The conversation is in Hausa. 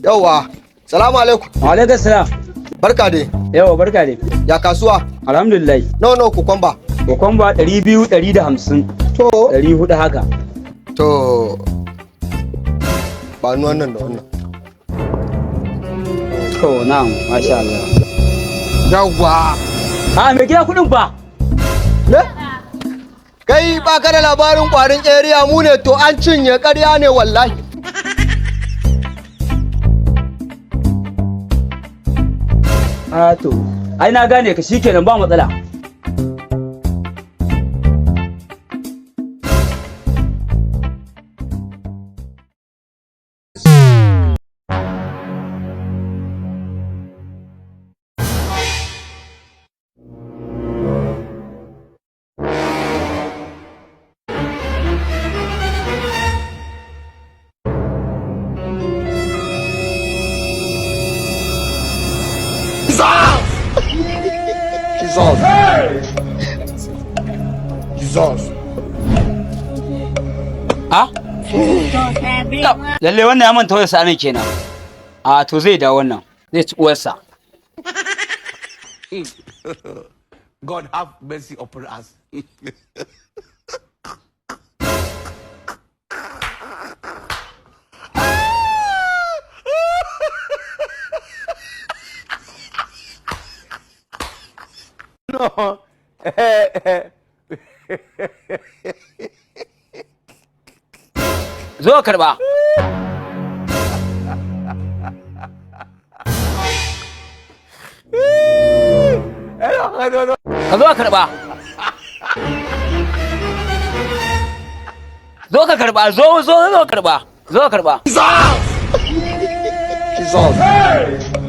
Yauwa, salamu alaikum. Alaikum salam. Barka dai. Yawa, barka dai. Ya kasuwa? Alhamdulillah. Nawa nawa cucumber? Cucumber 200, 150, To. 400 haka. To. Ba ni wannan da wannan. To, na'am, masha Allah. Yawwa. A mai gida, kuɗin fa. Ne? Kai ba ka da labarin kwarin area mu ne, to an cinye, ƙarya ne wallahi. A to, ai na gane ka, shikenan, ba matsala. Jesus. Jesus. A? Lalle wannan ya manta wayarsa anan kenan. A to, zai dawo, wannan. Zai ci uwarsa. God have mercy upon us. No. Zo ka karba. Ka zo ka karba. Zo ka karba, zo zo zo ka karba. Zo ka karba. Jesus.